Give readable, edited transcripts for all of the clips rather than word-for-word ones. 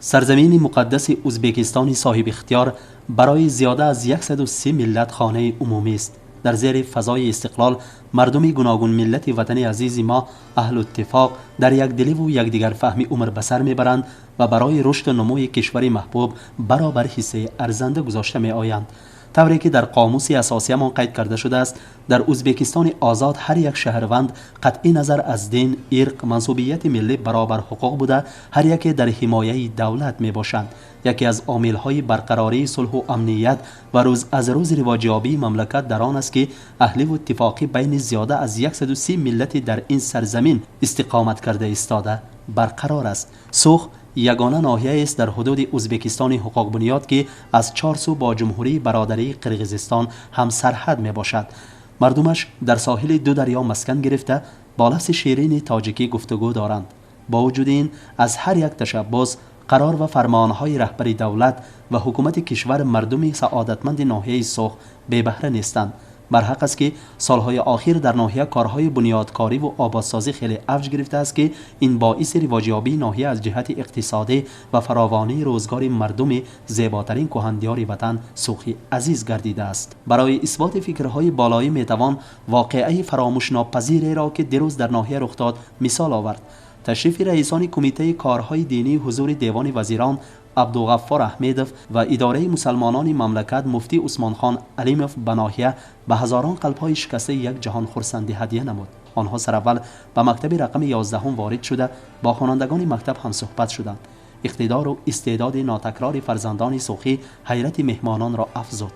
سرزمین مقدس ازبکستان صاحب اختیار برای زیاده از 130 ملت خانه عمومی است. در زیر فضای استقلال مردم گوناگون ملت وطن عزیز ما اهل اتفاق در یک دلی و یکدیگر فهمی عمر به سر میبرند و برای رشد و نموی کشور محبوب برابر حصه ارزنده گذاشته می آیند. طوری که در قاموس اساسیمان قید کرده شده است، در ازبکستان آزاد هر یک شهروند قطعی نظر از دین، ارق، منصوبیت ملی برابر حقوق بوده، هر یک در حمایه دولت می باشند. یکی از عامل‌های برقراری صلح و امنیت و روز از روز رواجیابی مملکت در آن است که اهلی و اتفاقی بین زیاده از 130 ملت در این سرزمین استقامت کرده ایستاده برقرار است. سوخ یگانه ناحیه است در حدود ازبکستان حقوق بنیاد که از 4 سو با جمهوری برادری قرقیزستان هم سرحد می باشد. مردمش در ساحل دو دریا مسکن گرفته با لفظ شیرین تاجیکی گفتگو دارند. با وجود این از هر یک تشبث، قرار و فرمانهای رهبری دولت و حکومت کشور مردم سعادتمند ناحیه سوخ بی بهره نیستند. برحق است که سالهای اخیر در ناحیه کارهای بنیادکاری و آبادسازی خیلی اوج گرفته است که این باعث رواجیابی ناحیه از جهت اقتصادی و فراوانی روزگار مردم زیباترین کهندیار وطن سوخی عزیز گردیده است. برای اثبات فکرهای بالایی میتوان واقعه فراموش ناپذیری را که دیروز در ناحیه رخ داد مثال آورد. تشریف رئیسان کمیته کارهای دینی حضور دیوان وزیران عبدالغفار احمدوف و اداره مسلمانان مملکت مفتی عثمان خان علیموف به ناحیه به هزاران قلب‌های شکسته یک جهان خرسندی هدیه نمود. آنها سر اول به مکتب رقم 11 وارد شده با خوانندگان مکتب هم صحبت شدند. اقتدار و استعداد ناتکرار فرزندان سوخی حیرت مهمانان را افزود.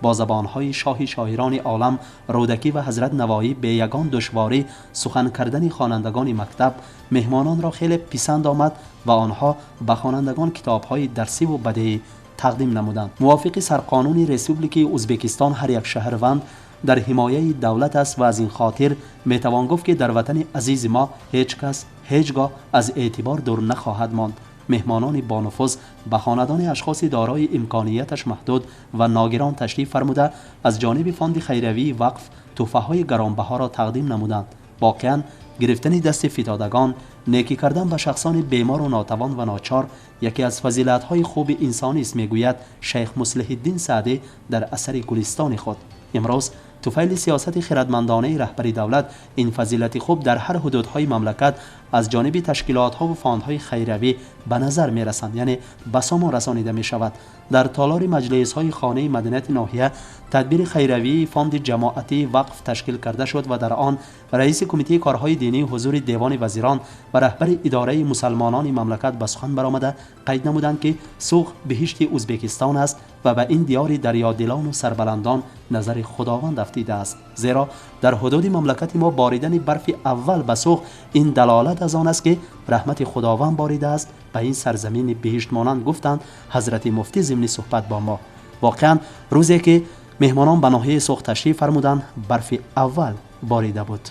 با زبانهای شاهی شاعران عالم رودکی و حضرت نوایی به یگان دشواری سخن کردن خوانندگان مکتب مهمانان را خیلی پسند آمد و آنها به خوانندگان کتابهای درسی و بدیعی تقدیم نمودند. موافق سرقانون رسوبلیک ازبکستان هر یک شهروند در حمایه دولت است و از این خاطر میتوان گفت که در وطن عزیز ما هیچ کس هیچگاه از اعتبار دور نخواهد ماند. مهمانان بانفوذ به خاندان اشخاص دارای امکانیتش محدود و ناگران تشریف فرموده از جانب فاند خیروی وقف تحفه‌های گرانبها را تقدیم نمودند. واقعا گرفتن دست فتادگان، نیکی کردن به شخصان بیمار و ناتوان و ناچار یکی از فضیلت‌های خوب انسانی است، میگوید شیخ مصلح الدین سعدی در اثر گلستان خود. امروز طفیل سیاست خردمندانه رهبری دولت این فضیلت خوب در هر حدودهای مملکت از جانب تشکیلات‌ها و فاندهای خیروی به نظر می‌رسند، یعنی به سامان رسانیده می‌شود. در تالار مجلس‌های خانه مدنیت ناحیه تدبیر خیروی فاند جماعتی وقف تشکیل کرده شد و در آن رئیس کمیته کارهای دینی حضور دیوان وزیران و رهبر اداره مسلمانان مملکت به سخن برآمده قید نمودند که سوخ بهشت ازبکستان است و به این دیار دریادلان و سربلندان نظر خداوند افتیده است، زیرا در حدود مملکت ما باریدن برف اول به سوخ این دلالت از آن است که رحمت خداوند باریده است به این سرزمین بهشت مانند، گفتند حضرت مفتی ضمن صحبت با ما. واقعا روزی که مهمانان به ناحیه سوخ تشریف فرمودند برف اول باریده بود.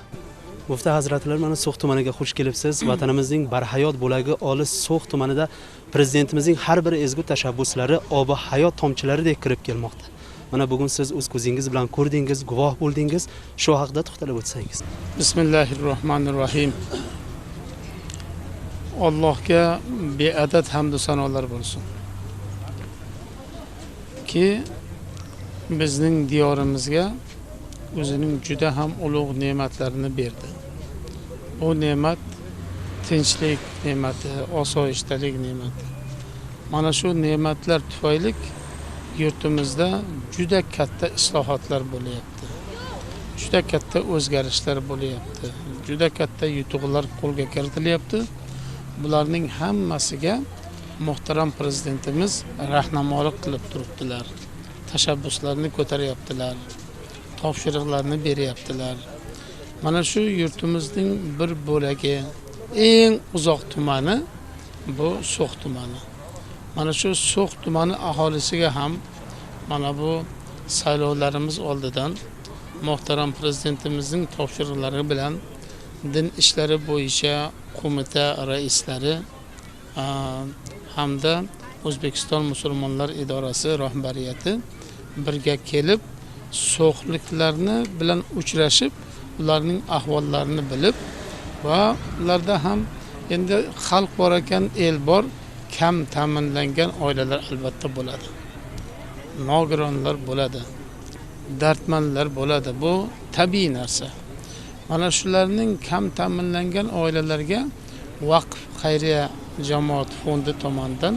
Mufti hazratlari, mana So'x tumaniga xush kelibsiz. Vatanimizning barhayot bo'lagi olis So'x tumanida prezidentimizning har bir ezgu tashabbuslari obi hayot tomchilaridek kirib kelmoqda. Mana bugun siz o'z ko'zingiz bilan ko'rdingiz, guvoh bo'ldingiz. Shu haqida to'xtalib o'tsangiz. Bismillahirrohmanirrohim. Allohga beadad hamd va sanolar bo'lsin. Ki bizning diyorimizga o'zining juda ham ulug' ne'matlarini berdi. Bu ne'mat tinchlik ne'mati, osoyishtalik ne'mati. Mana shu ne'matlar tufayli yurtimizda juda katta islohotlar bo'lyapti. Juda katta o'zgarishlar bo'lyapti. Juda katta yutuqlar qo'lga kiritilyapti. Bularning hammasiga muhtaram prezidentimiz rahnamolik qilib turibdilar. Tashabbuslarni ko'taryaptilar. Topshiriqlarni beryaptilar. Mana shu yurtimizning bir bo'lagi, eng uzoq tumani bu So'x tumani. Mana shu So'x tumani aholisiga ham mana bu saylovlarimiz oldidan muhtaram prezidentimizning topshiriqlari bilan din ishlari bo'yicha qo'mita raislari hamda O'zbekiston musulmonlar idorasi rahbariyati birga kelib so'xliklarni bilan uchrashib, ularning ahvollarini bilib va ularda ham endi xalq bor ekan, el bor, Kam ta'minlangan oilalar albatta bo'ladi. Nogironlar bo'ladi. Dardmandlar bo'ladi. Bu tabiiy narsa. Mana shularning kam ta'minlangan oilalarga Vaqf xayriya jamoat fondi tomonidan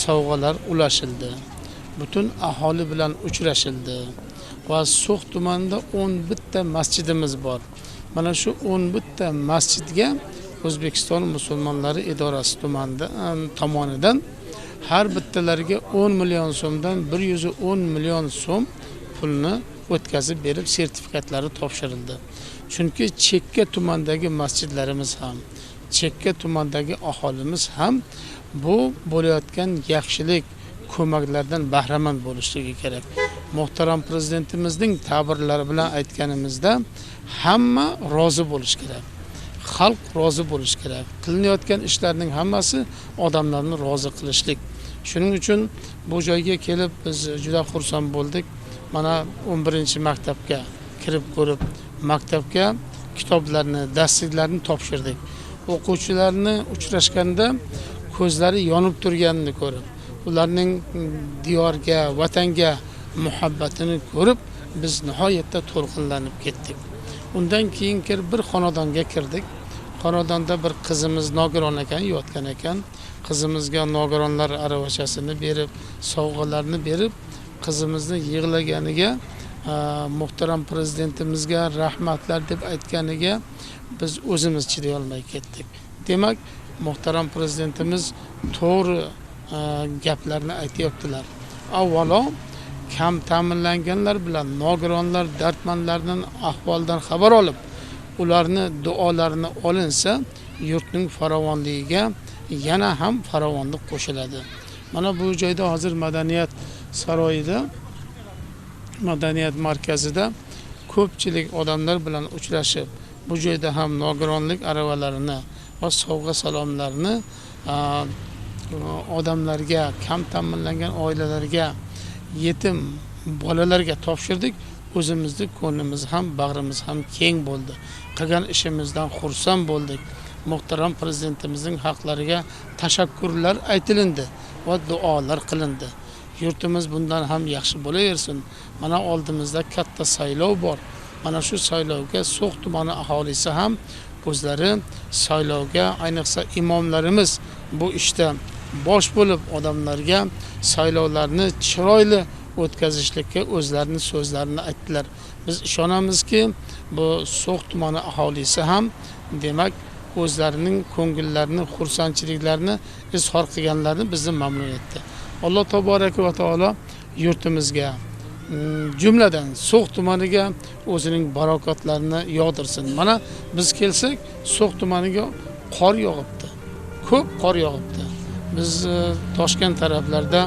sovg'alar ulashildi. Butun aholi bilan uchrashildi. Va So'x tumanida 11 ta masjidimiz bor. Mana shu 11 ta masjidga O'zbekiston musulmonlari idorasi tomonidan har bittalariga 10 million so'mdan 110 million so'm pulni o'tkazib berib sertifikatlari topshirildi. Chunki chekka tumandagi masjidlarimiz ham, chekka tumandagi aholimiz ham bu bo'layotgan yaxshilik ko'maklardan bahramand bo'lishligi kerak. Muhtaram prezidentimizning ta'birlari bilan aytganimizda hamma rozi bo'lish kerak. Xalq rozi bo'lish kerak. Qilinayotgan ishlarning hammasi odamlarni rozi qilishlik. Shuning uchun bu joyga kelib biz juda xursand bo'ldik. Mana 11-maktabga kirib ko'rib, maktabga kitoblarni, darsliklarni topshirdik. O'quvchilarni uchrashganda ko'zlari yonib turganini ko'rib, ularning diyorga, vatanga muhabbatini ko'rib biz nihoyatda to'lqinlanib ketdik. Undan keyin kirib bir xonadonga kirdik. Xonadonda bir qizimiz nogiron ekan, yotgan ekan. Qizimizga nogironlar aravachasini berib, sovg'alarni berib, qizimizni yig'laganiga, muhtaram prezidentimizga rahmatlar deb aytganiga biz o'zimiz chiday olmay ketdik. Demak, muhtaram prezidentimiz to'g'ri gaplarni aytayaptilar. Avvalo kam ta'minlanganlar bilan nogironlar, dardmandlarning ahvolidan xabar olib, ularni duolarini olinsa, yurtning farovonligiga yana ham farovonlik qo'shiladi. Mana bu joyda hozir madaniyat saroyida, madaniyat markazida ko'pchilik odamlar bilan uchrashib, bu joyda ham nogironlik aravalarini va sovg'a salomlarni odamlarga, kam ta'minlangan oilalarga, yetim bolalarga topshirdik. O'zimizni ko'nglimiz ham, bag'rimiz ham keng bo'ldi. Qilgan ishimizdan xursand bo'ldik. Muhtaram prezidentimizning haqlariga tashakkurlar aytilindi va duolar qilindi. Yurtimiz bundan ham yaxshi bo'laversin. Mana oldimizda katta saylov bor. Mana shu saylovga So'x tumani aholisi ham o'zlari saylovga, ayniqsa imomlarimiz bu ishda bosh bo'lib odamlarga saylovlarni chiroyli o'tkazishlikka o'zlarini so'zlarini aytdilar. Biz ishonamizki, bu So'x tumani aholisi ham demak o'zlarining ko'ngillarini, xursandchiliklarini izhor qilganlarini bizni mamnun etdi. Alloh taboraka va taolo yurtimizga, jumladan So'x tumaniga o'zining barokatlarini yog'dirsin. Mana biz kelsak, So'x tumaniga qor yog'ibdi. Ko'p qor yog'ibdi. Biz Toshkent taraflarda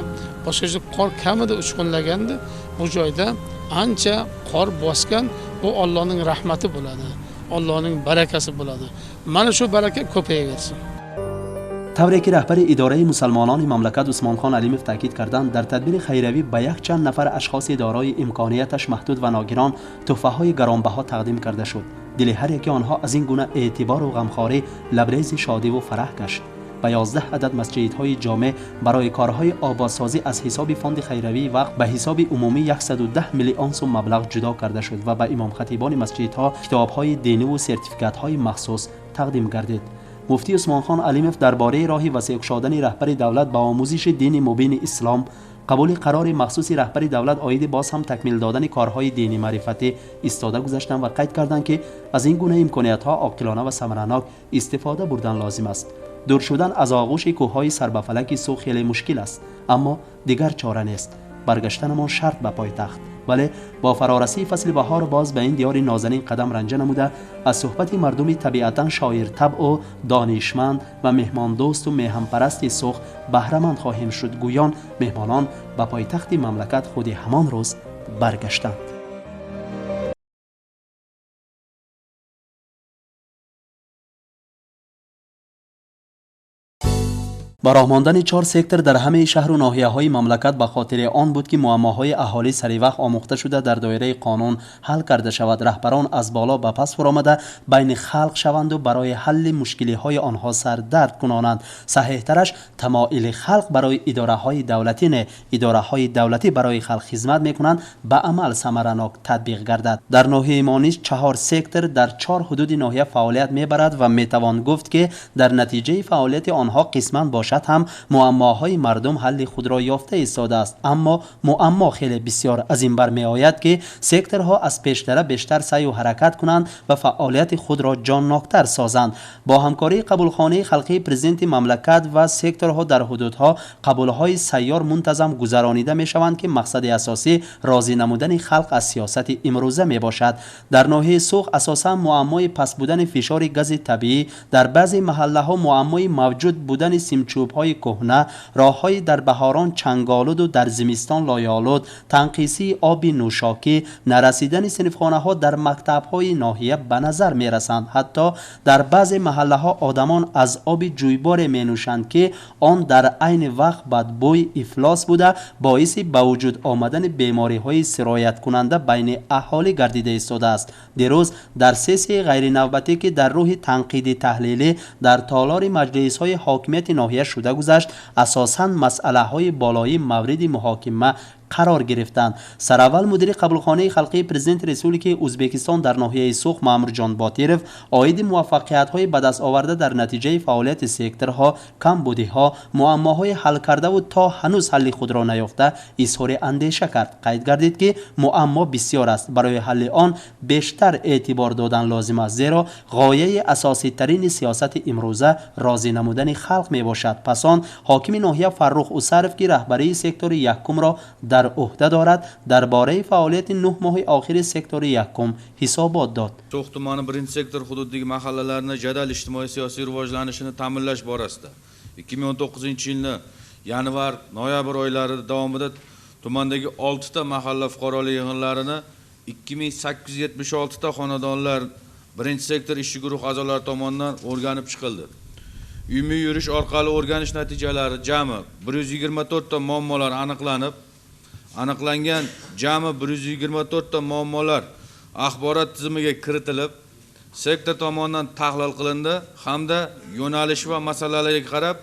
boshqa joyda qor kamida uchqunlagandi. Bu joyda ancha qor bosgan. Bu Allohning rahmati bo'ladi. Allohning barakasi bo'ladi. Mana shu baraka ko'payaversin. Тавре ки раҳбари идораи мусалмонони мамлакат Усмонхон Алимов таъкид карданд, дар тадбири хайравӣ ба якчанд нафар ашхоси дорои имконияташ маҳдуд ва ногирон тӯҳфаҳои гаронбаҳо тақдим карда шуд. Дили ҳар яки онҳо аз ин гуна эътибору ғамхорӣ лабрези шодиву фараҳ гашт. Ба 11 адад масҷидҳои ҷомеъ барои корҳои ободсозӣ аз ҳисоби фонди хайравии вақф ба ҳисоби умумӣ 110 миллион сум маблағ ҷудо карда шуд ва ба имомхатибони масҷидҳо китобҳои диниву сертификатҳои махсус тақдим гардид. Муфтӣ Усмонхон Алимов дар бораи роҳи васеъкушодани раҳбари давлат ба омӯзиши дини мубини ислом, қабули қарори махсуси раҳбари давлат оиди боз ҳам такмил додани корҳои дини маърифатӣ истода гузаштанд ва қайд карданд, ки аз ин гуна имкониятҳо оқилона ва самаранок истифода бурдан лозим аст. Дур шудан аз оғӯши кӯҳҳои сарбафалаки Суғд хеле мушкил аст, аммо дигар чора нест. Баргаштанамон шарт ба пойтахт. Вале бо фарорасии фасли баҳор боз ба ин диёри нозанин қадам ранҷа намуда, аз суҳбати мардуми табиатан шоиртабъу донишманд ва меҳмондӯсту меҳанпарасти Суғд баҳраманд хоҳем шуд. Гӯён меҳмонон ба пойтахти мамлакат худи ҳамон рӯз баргаштанд. Ба роҳ мондани 4 сектор дар ҳамаи шаҳру ноҳияҳои мамлакат ба хотири он буд, ки муаммоҳои аҳолӣ саривақт омӯхта шуда, дар доираи қонун ҳал карда шавад. Раҳбарон аз боло ба паст фуромада, байни халқ шаванду барои ҳалли мушкилиҳои онҳо сардард кунонанд. Саҳеҳтараш, тамоили халқ барои идораҳои давлатӣ не, идораҳои давлатӣ барои халқ хизмат мекунанд, ба амал самаранок татбиқ гардад. Дар ноҳияи мо низ 4 сектор дар 4 ҳудуди ноҳия фаъолият мебарад ва метавон гуфт, ки дар натиҷаи фаъолияти онҳо қисман бошад ҳам муаммоҳои мардум ҳалли худро ёфта истодааст. Аммо муаммо хеле бисёр. Аз ин бармеояд, ки секторҳо аз пештара бештар саъю ҳаракат кунанд ва фаъолияти худро ҷонноктар созанд. Бо ҳамкории қабулхонаи халқии президенти мамлакат ва секторҳо дар ҳудудҳо қабулҳои сайёр мунтазам гузаронида мешаванд, ки мақсади асосӣ розӣ намудани халқ аз сиёсати имрӯза мебошад. Дар ноҳияи Суғд асосан муаммои паст будани фишори гази табиӣ, дар баъзе маҳаллаҳо муаммои мавҷуд будани симчӯбҳои кӯҳна, роҳҳои дар баҳорон чанголуду дар зимистон лоялуд, танқисии оби нӯшокӣ, нарасидани синфхонаҳо дар мактабҳои ноҳия ба назар мерасанд. Ҳатто дар баъзе маҳаллаҳо одамон аз оби ҷӯйборе менӯшанд, ки он дар айни вақт бадбӯй, ифлос буда, боиси ба вуҷуд омадани бемориҳои сирояткунанда байни аҳолӣ гардида истодааст. Дирӯз дар сессияи ғайринавбатӣ, ки дар рӯҳи танқиди таҳлилӣ дар толори маҷлисҳои ҳокимияти ноҳия шуда гузашт, асосан масъалаҳои болоӣ мавриди муҳокима қарор гирифтанд. Сараввал мудири қабулхонаи халқии президенти Республикаи Ӯзбекистон дар ноҳияи Суғд Маъмурҷон Ботиров оиди муваффақиятҳои ба даст оварда дар натиҷаи фаъолияти секторҳо, камбудиҳо, муаммоҳои ҳалкардаву то ҳанӯз ҳалли худро наёфта изҳори андеша кард. Қайд гардид, ки муаммо бисёр аст, барои ҳалли он бештар эътибор додан лозим аст, зеро ғояи асоситарини сиёсати имрӯза розӣ намудани халқ мебошад. Пас он ҳокими ноҳия Фаррух Усаров, ки раҳбарии сектори якумро дар уҳда дорад, дар бораи фаъолияти 9 моҳи охири сектори якум ҳисобот дод. So'x tumani birinchi sektor hududidagi mahallalarni jadal ijtimoiy siyosiy rivojlanishini ta'minlash borasida 2019 yilni yanvar noyabr oylari davomida tumandagi 6 ta mahalla fuqarolik yig'inlarini 2876 ta xonadonlar birinchi sektor ishchi guruh a'zolari tomonidan o'rganib chiqildi. Uyma-uy yurish orqali o'rganish natijalari jami 124 ta muammolar aniqlanib, aniqlangan jami 124 ta muammolar axborot tizimiga kiritilib, sektor tomonidan tahlil qilindi hamda yo'nalish va masalalarga qarab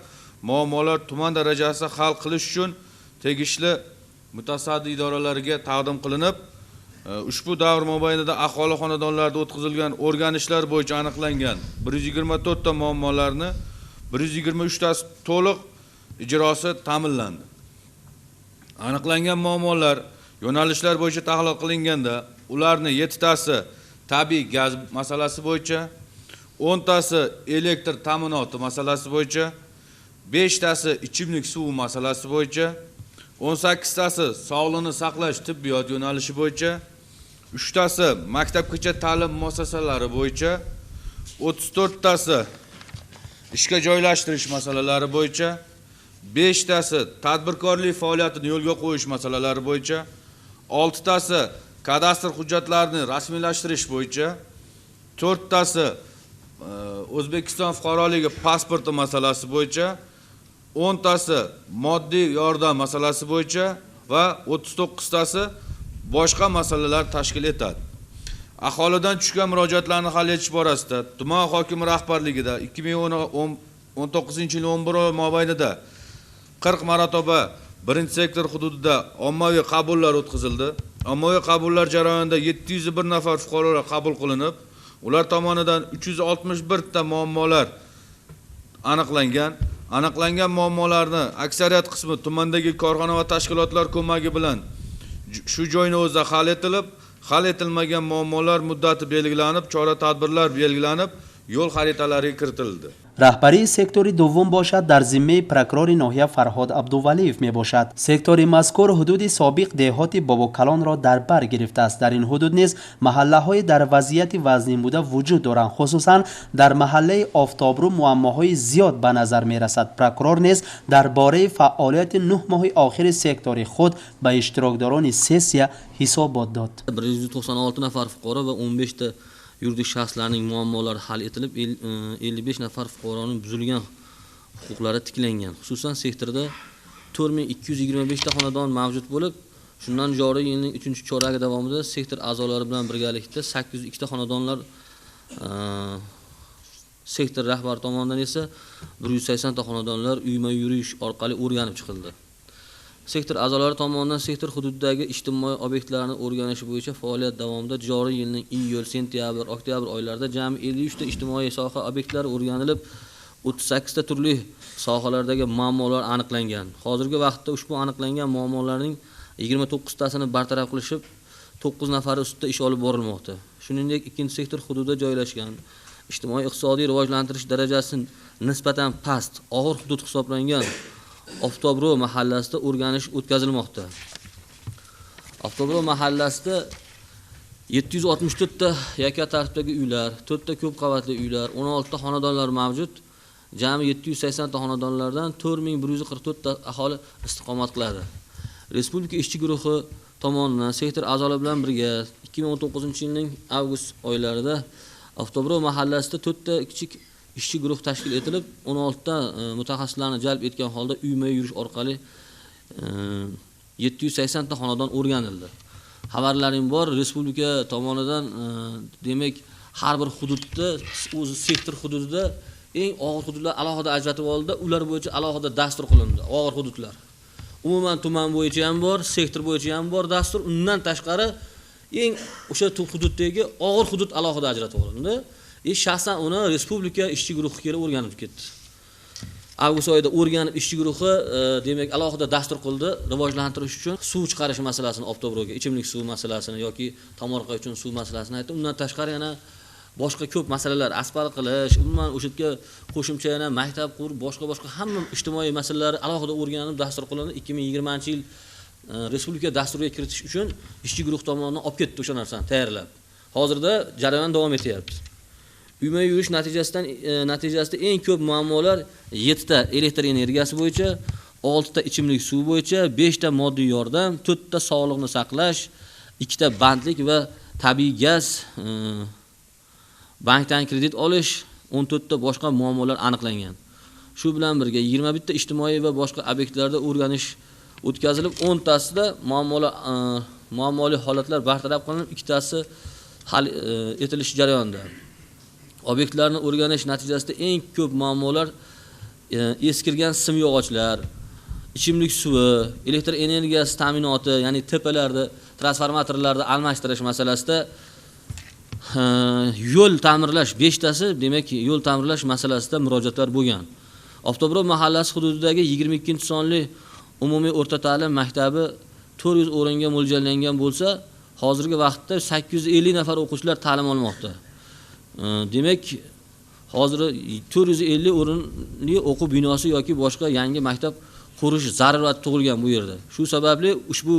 muammolar tuman darajasida hal qilish uchun tegishli mutasaddi idoralarga taqdim qilinib, ushbu davr mobaynida aholi xonadonlarida o'tkazilgan o'rganishlar bo'yicha aniqlangan 124 ta muammolarni 123 tasi to'liq ijrosi ta'minlandi. Aniqlangan muammolar yo'nalishlar bo'yicha tahlil qilinganda ularni 7 tasi tabiiy gaz masalasi bo'yicha, 10 tasi elektr ta'minoti masalasi bo'yicha, 5 tasi ichimlik suvi masalasi bo'yicha, 18 tasi sog'liqni saqlash tibbiyot yo'nalishi bo'yicha, 3 tasi maktabgacha ta'lim muassasalari bo'yicha, 34 tasi ishga joylashtirish masalalari bo'yicha, 5 tasi tadbirkorlik faoliyatini yo'lga qo'yish masalalari bo'yicha, 6 tasi kadastr hujjatlarini rasmiylashtirish bo'yicha, 4 tasi O'zbekiston fuqaroligi pasporti masalasi bo'yicha, 10 tasi moddiy yordam masalasi bo'yicha va 39 tasi boshqa masalalar tashkil etadi. Aholidan tushgan murojaatlarni hal etish borasida tuman hokimi rahbarligida 2019 yil 11 oy mobaynida 40 marotaba birinchi sektor hududida ommaviy qabullar o'tkazildi. Ommaviy qabullar jarayonida 701 nafar fuqarolar qabul qilinib, ular tomonidan 361 ta muammolar aniqlangan. Aniqlangan muammolarni aksariyat qismi tumandagi korxona va tashkilotlar ko'magi bilan shu joyni o'zida hal etilib, hal etilmagan muammolar muddati belgilanib, chora-tadbirlar belgilanib, yo'l xaritalariga kiritildi. Раҳбарии сектори дуввум бошад, дар зиммаи прокурори ноҳия Фарҳод Абдувалиев мебошад. Сектори мазкур ҳудуди собиқ деҳоти Бобокалонро дар бар гирифтааст. Дар ин ҳудуд низ маҳаллаҳои дар вазъияти вазнин буда вуҷуд доранд. Хусусан дар маҳаллаи Офтобрӯ муаммоҳои зиёд ба назар мерасад. Прокурор низ дар бораи фаъолияти 9 моҳи охири сектори худ ба иштирокдорони сессия ҳисобот дод. 196 nafar fuqaro va 15 ta yuridik shaxslarning muammolari hal etilib, 55 nafar fuqaroning buzilgan huquqlari tiklangan. Xususan, sektorda 4225 ta xonadon mavjud bo'lib, shundan joriy yilning 3-choragi davomida sektor a'zolari bilan birgalikda 802 ta xonadonlar, sektor rahbari tomonidan esa 180 ta xonadonlar uyma-uy yurish orqali o'rganib chiqildi. Sektor a'zolari tomonidan sektor hududidagi ijtimoiy obyektlarni o'rganish bo'yicha faoliyat davomida joriy yilning iyul, sentyabr, oktyabr oylarida jami 53 ta ijtimoiy soha obyektlari o'rganilib, 38 ta turli sohalardagi muammolar aniqlangan. Hozirgi vaqtda ushbu aniqlangan muammolarning 29 tasini bartaraf qilishib, 9 nafari ustida ish olib borilmoqda. Shuningdek, 2-sektor hududida joylashgan ijtimoiy iqtisodiy rivojlantirish darajasi nisbatan past, og'ir hudud hisoblangan Oftobro mahallasida o'rganish o'tkazilmoqda. Oftobro mahallasida 764 ta yakka tartibdagi uylar, 4 ta ko'p qavatli uylar, 16 ta xonadonlar mavjud. Jami 780 ta xonadonlardan 4144 ta aholi istiqomat qiladi. Respublika ishchi guruhi tomonidan sektor a'zolari bilan birga 2019-yilning avgust oylarida Oftobro mahallasida 4 ta kichik ishchi guruh tashkil etilib, 16 ta mutaxassislarni jalb etgan holda uyma-uy yurish orqali 780 ta xonadon o'rganildi. Xabarlarim bor, respublika tomonidan demak har bir hududda, o'zi sektor hududida eng og'ir hududlar alohida ajratib olindi, ular bo'yicha alohida dastur qilindi, og'ir hududlar. Umuman tuman bo'yicha ham bor, sektor bo'yicha ham bor dastur. Undan tashqari eng o'sha hududdagi og'ir hudud alohida ajratib olindi. Shaxsan uni respublika ishchi guruhi kelib o'rganib ketdi. Avgust oyida o'rganib ishchi guruhi demak alohida dastur qildi, rivojlantirish uchun suv chiqarish masalasini, Oftobroga ichimlik suvi masalasini yoki tomorqa uchun suv masalasini aytdi. Undan tashqari yana boshqa ko'p masalalar, asfalt qilish, umuman o'sha yerga qo'shimcha yana maktab qurib, boshqa hamma ijtimoiy masalalar alohida o'rganib dastur qilindi. 2020-yil respublika dasturiga kiritish uchun ishchi guruh tomonidan olib ketdi o'sha narsani tayyorlab. Hozirda jarayon davom etyapti. Uyma-uy yurish natijasida eng ko'p muammolar 7 ta elektr energiyasi bo'yicha, 6 ta ichimlik suvi bo'yicha, 5 ta moddiy yordam, 4 ta sog'liqni saqlash, 2 ta bandlik va tabiiy gaz, bankdan kredit olish, 14 ta boshqa muammolar aniqlangan. Shu bilan birga 21 ta ijtimoiy va boshqa obyektlarda o'rganish o'tkazilib, 10 tasida muammoli holatlar bartaraf qilinib, 2 tasi hal etilish jarayonida. Obyektlarni o'rganish natijasida eng ko'p muammolar eskirgan sim yog'ochlar, ichimlik suvi, elektr energiyasi ta'minoti, ya'ni tepalarda, transformatorlarni almashtirish masalasida, yo'l ta'mirlash 5 tasi, demak yo'l ta'mirlash masalasida murojaatlar bo'lgan. Oftobro mahallasi hududidagi 22-sonli umumiy o'rta ta'lim maktabi 400 o'ringa mo'ljallangan bo'lsa, hozirgi vaqtda 850 nafar o'quvchilar ta'lim olmoqda. Demak, hozir 450 o'rinli o'quv binosi yoki boshqa yangi maktab qurish zarurati tug'ilgan bu yerda. Shu sababli ushbu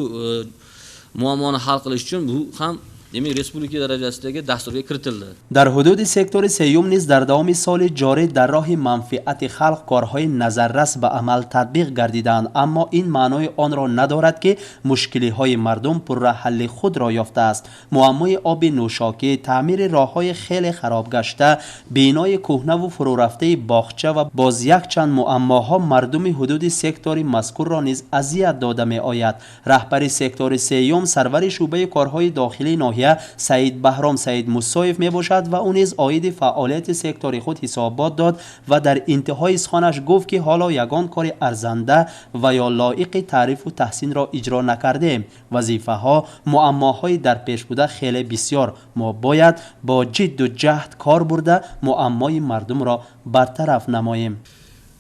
muammoni hal qilish uchun bu ham demak respublika darajasidagi dasturga kiritildi. Дар ҳудуди сектори сеюм низ дар давоми соли ҷорӣ дар роҳи манфиати халқ корҳои назаррас ба амал татбиқ гардиданд, аммо ин маънои онро надорад, ки мушкилиҳои мардум пурра ҳалли худро ёфтааст. Муаммои оби нӯшокӣ, таъмири роҳҳои хеле хароб гашта, бинои кӯҳнаву фурӯрафтаи боғча ва боз якчанд муаммоҳо мардуми ҳудуди сектори мазкурро низ азият дода меояд. Раҳбари сектори сеюм, сарвари шӯъбаи корҳои дохилии ноҳия Саид Баҳром Саид Мусоев мебошад ва ӯ низ оиди фаъолияти сектори худ ҳисобот дод ва дар интиҳои суханаш гуфт, ки ҳоло ягон кори арзанда ва ё лоиқи таърифу таҳсинро иҷро накардем. Вазифаҳо, муаммоҳои дар пеш буда хеле бисёр. Мо бояд бо ҷидду ҷаҳд кор бурда муаммои мардумро бартараф намоем.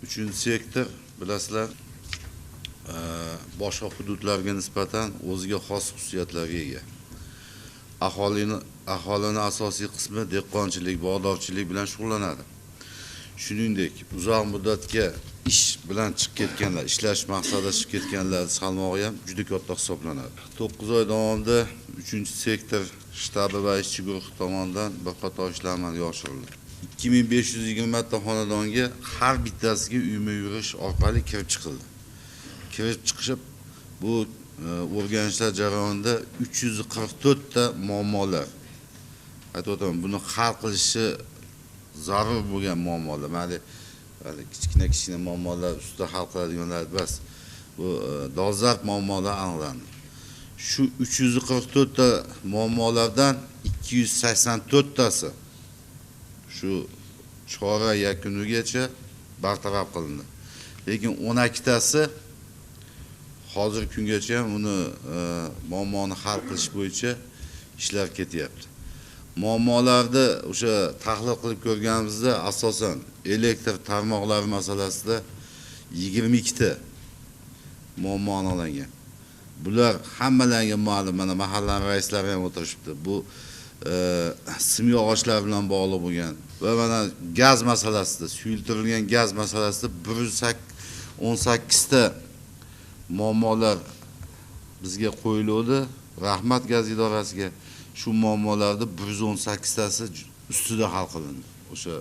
Uchinchi sektor, bilasizlar, boshqa hududlarga nisbatan o'ziga xos xususiyatlarga ega. Aholini asosiy qismi dehqonchilik, bog'dorchilik bilan shug'ullanadi. Shuningdek, uzoq muddatga ish bilan chiqib ketganlar, ishlash maqsadida chiqib ketganlar salmog'i ham juda katta hisoblanadi. 9 oy davomida 3-sektor shtabi va ishchi guruhi tomonidan bir qator ishlar amalga oshirildi. 2520 ta xonadonga har bittasiga uyma-uy yurish orqali kirib chiqildi. Kirib chiqishib bu o'rganishlar jarayonida 344 ta muammolar, aytib o'taman, buni hal qilishi zarur bo'lgan muammolar, mayli Kichkina kichkina muammolar ustida hal qiladiganlar emas. Bu dolzarb muammolar aniqlandi. Shu 344 ta muammolardan 284 tasi shu chora yakunigacha bartaraf qilindi. Lekin 12 tasi hozirgi kungacha ham uni muammoni hal qilish bo'yicha ishlar ketyapti. Muammolarni o'sha tahlil qilib ko'rganimizda asosan elektr tarmoqlari masalasida 22 ta muammo aniqlangan. Bular hammalariga ma'lum, mana mahallaning raislari ham o'tirishibdi. Bu simyog'ochlar bilan bog'liq bo'lgan va mana gaz masalasida, suyultirilgan gaz masalasida 118 ta muammolar bizga qo'yildi. Rahmat gaz idorasiga. Shu muammolarni 118 tasi ustida hal qilindi. O'sha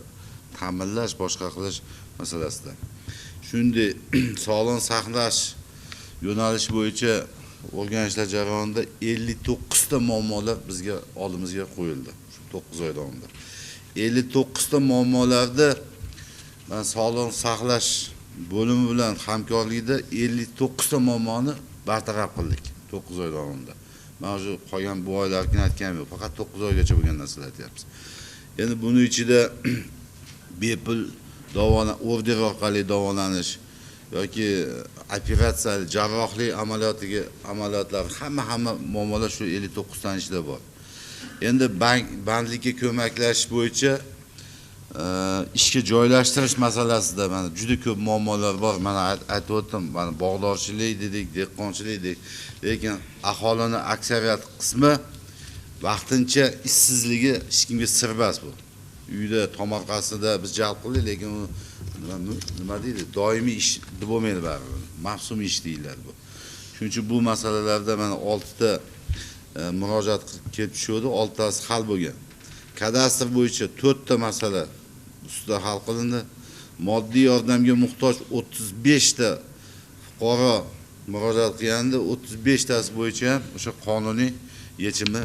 ta'minlash, boshqa qilish masalasida. Shunday sog'liqni saqlash yo'nalishi bo'yicha o'rganishlar jarayonida 59 ta muammolar bizga oldimizga qo'yildi shu 9 oy davomida. 59 ta muammolarda mana sog'liqni saqlash bo'limi bilan hamkorlikda 59 ta muammoni bartaraf qildik 9 oy davomida. Mana shu qolgan bu oylarni aytganim yo'q, faqat 9 oygacha bo'lgan narsalar aytyapmiz. Endi buni ichida bepul order orqali davolanish yoki operatsiya, jarrohlik amaliyotlar, hamma muammolar shu 59 tani ichida bor. Endi bandlikka ko'maklashish bo'yicha ishga joylashtirish masalasida mana juda ko'p muammolar bor. Mana aytib o'tdim, mana bog'dorchilik dedik, dehqonchilik dedik, lekin aholining aksariyat qismi vaqtincha ishsizligi hech kimga sir emas bu. Uyda tomorqasida biz jalb qildik, lekin u nima deydi, doimiy ish deb bo'lmaydi baribir. Mavsumiy ish deyiladi bu. Shuning uchun bu masalalarda mana 6 ta murojaat kelib tushdi, 6 tasi hal bo'lgan. Kadastr bo'yicha 4 ta masala ustida hal qilindi. Moddiy yordamga muhtoj 35 ta fuqaro murojaat qilganda 35 tasi bo'yicha ham o'sha qonuniy yechimi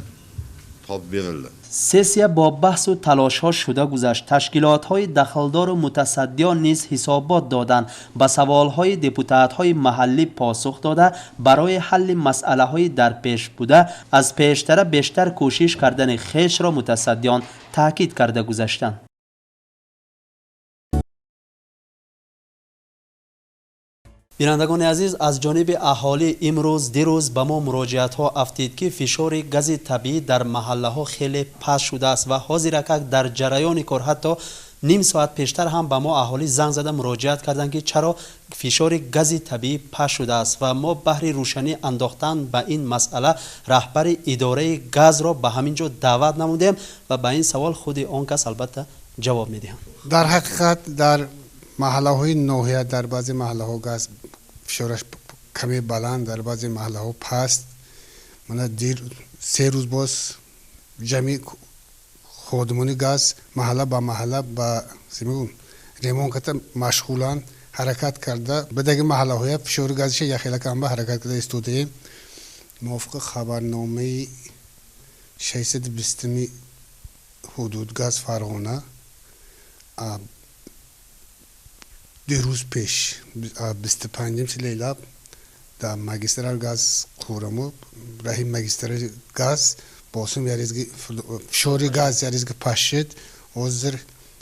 topib berildi. Sessiya با بحث و تلاش‌ها شده گذشت. تشکیلات‌های دخلدار و متصدیان نیز حسابات دادند، به سوال‌های دپوتات‌های محلی پاسخ داده، برای حل مسئله‌های در پیش بوده از پیشتر بیشتر کوشش کردن خویش را متصدیان تاکید کرده گذشتند. بینندگان عزیز، از جانب اهالی امروز دیروز به ما مراجعت ها افتید که فشار گاز طبیعی در محله ها خیلی پس شده است و حاضر در جریان کار حتی نیم ساعت پیشتر هم به ما اهالی زنگ زده مراجعت کردند که چرا فشار گاز طبیعی پس شده است و ما بهر روشنی انداختن به این مسئله رهبر اداره گاز را به همینجا دعوت نمودیم و به این سوال خود آن کس البته جواب میدهند. در حقیقت در محله های ناحیه در بعضی محله ها گاز فشارش کمی بلند، در بعضی محله ها پست. من دیر 3 روز باز جمعی خادمانی گاز محله با محله با ремонт کتا مشغولان حرکت کرده. به دیگه محله های فشار گازش یک خیلی کم به حرکت کرده استوده. موافق خبرنامه 620 حدود گاز فرغانه 2 روز پیش 25 لیلا در магистрал گاز خورمو راه магистрал گاز باسم یاریزگی فشار گاز یاریزگی پشید. حاضر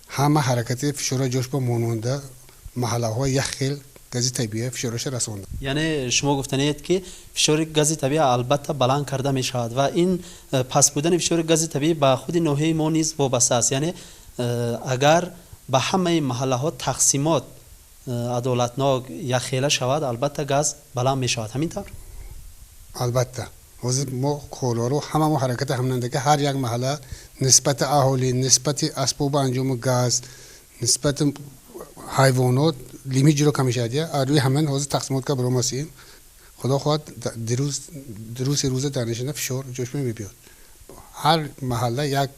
همه حرکت فشار جوش با ماننده محله ها یک خیل گاز طبیعی فشارش رسانده. یعنی شما گفتنید که فشار گاز طبیعی البته بلند کرده می شود و این پس بودن فشار گاز طبیعی به خود ناحیه ما نیز وابسته است. یعنی اگر به همه محله ها تقسیمات عدالتناک یک خیله شود البته گاز بلند می شود. همین طور؟ البته حاضر ما کارا همه ما حرکت همنده که هر یک محله نسبت اهالی، نسبت اسباب انجام گاز، نسبت حیوانات لیمی جلو کمی شده. روی همین حاضر تقسیمات که براماسیم خدا خواهد دیروز روز در نشینه فشار جوش می بیاد. هر محله یک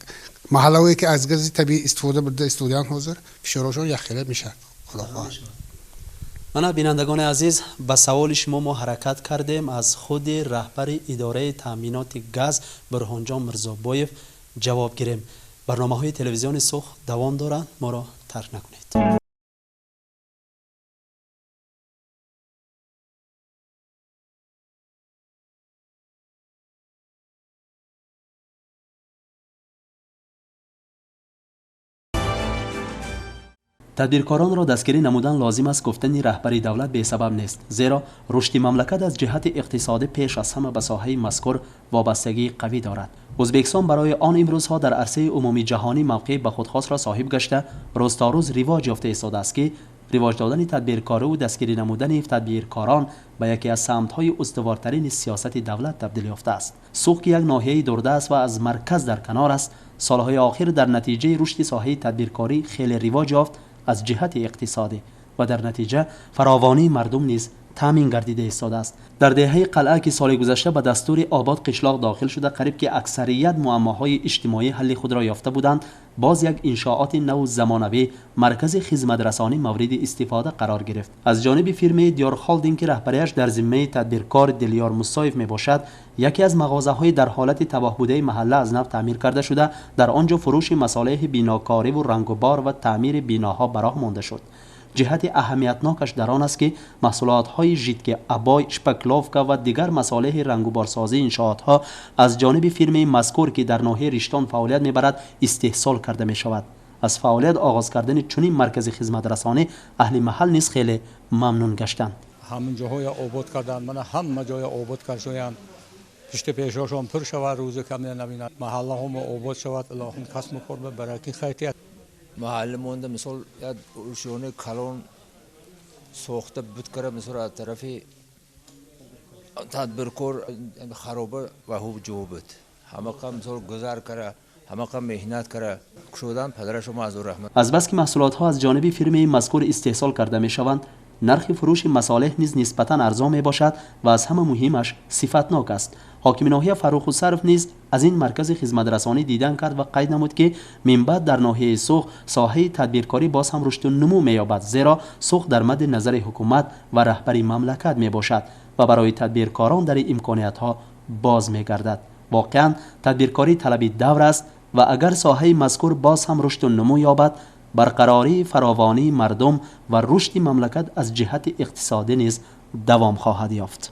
محله که از گاز طبیعی استفاده برده استودیان حاضر فشارشون یک خیله میشه. خدا خواهد. منا بینندگان عزیز، به سوال شما ما حرکت کردیم از خود رهبر اداره تامینات گاز برهانجان مرزابایف جواب گیریم. برنامه های تلویزیون سوخ دوام دارند، ما را ترک نکنید. Tadbirkoronро дастгирӣ намудан лозим аст гуфтани раҳбари давлат бесабаб нест, зеро рушди мамлакат аз ҷиҳати иқтисодӣ пеш аз ҳама ба соҳаи мазкур вобастагии қавӣ дорад. Ӯзбекистон барои он имрӯзҳо дар арсаи умумии ҷаҳонӣ мавқеи ба худ хосро соҳиб гашта, рӯз то рӯз ривоҷ ёфта истодааст ки ривоҷ додани тадбиркорӣ ва дастгирӣ намудани тадбиркорон ба яке аз самтҳои устувортарини сиёсати давлат табдил ёфтааст. Суғд ки як ноҳияи дурдаст ва аз марказ дар канор аст, солҳои охир дар натиҷаи рушди соҳаи тадбиркорӣ хеле ривоҷ ёфт аз ҷиҳати иқтисодӣ ва дар натиҷа фаровонии мардум низ таъмин гардида истодааст. Дар деҳаи Қалъа ки соли гузашта ба дастури обод қишлоқ дохил шуда, қариб ки аксарият муаммоҳои иҷтимоӣ ҳалли худро ёфта буданд, боз як иншооти наву замонавӣ маркази хизматрасонӣ мавриди истифода қарор гирифт. Аз ҷониби фирмаи Диёр Холдинг ки раҳбарияш дар зиммаи тадбиркор Дилёр Мусоев мебошад, яке аз мағозаҳои дар ҳолати табоҳбудаи маҳалла аз нав таъмир карда шуда, дар он ҷо фурӯши масолеҳи бинокориву рангубор ва таъмири биноҳо ба роҳ монда шуд. Ҷиҳати аҳамиятнокаш дар он аст ки маҳсулотҳои жидки абой, шпакловка ва дигар масолеҳи рангуборсозии иншоотҳо аз ҷониби фирмаи мазкур ки дар ноҳияи Риштон фаъолият мебарад истеҳсол карда мешавад. Аз фаъолият оғоз кардани чунин маркази хизматрасонӣ аҳли маҳал низ хеле мамнун гаштанд. Ҳамин ҷоҳоя обод карданд, мана ҳама ҷоя обод кард шоянд. Пишти пешошон пур шавад, рӯзи кам набинанд. Маҳаллаҳомо обод шавад, илоҳим касбу кор ба баракӣ хайрият. Маҳалли монда мисол як ушони калон сохта буд кара, мисол аз тарафи тадбиркор хароба ва хуб ҷо буд. Ҳамақа мисол гузар кара, ҳамақа меҳнат кара, кушодан падарашо маъзур раҳмат. Азбаски маҳсулотҳо аз ҷониби фирмаи мазкур истеҳсол карда мешаванд, нархи фурӯши масолеҳ низ нисбатан арзон мебошад ва аз ҳама муҳимаш сифатнок аст. Ҳокими ноҳия Фаррух Хусаров низ аз ин маркази хизматрасонӣ дидан кард ва қайд намуд ки минбаъд дар ноҳияи Суғд соҳаи тадбиркорӣ боз ҳам рушду нумӯ меёбад, зеро Суғд дар мадди назари ҳукумат ва раҳбари мамлакат мебошад ва барои тадбиркорон дар ин имкониятҳо боз мегардад. Воқеан тадбиркорӣ талаби давр аст ва агар соҳаи мазкур боз ҳам рушду нумӯ ёбад, барқарории фаровонии мардум ва рушди мамлакат аз ҷиҳати иқтисодӣ низ давом хоҳад ёфт.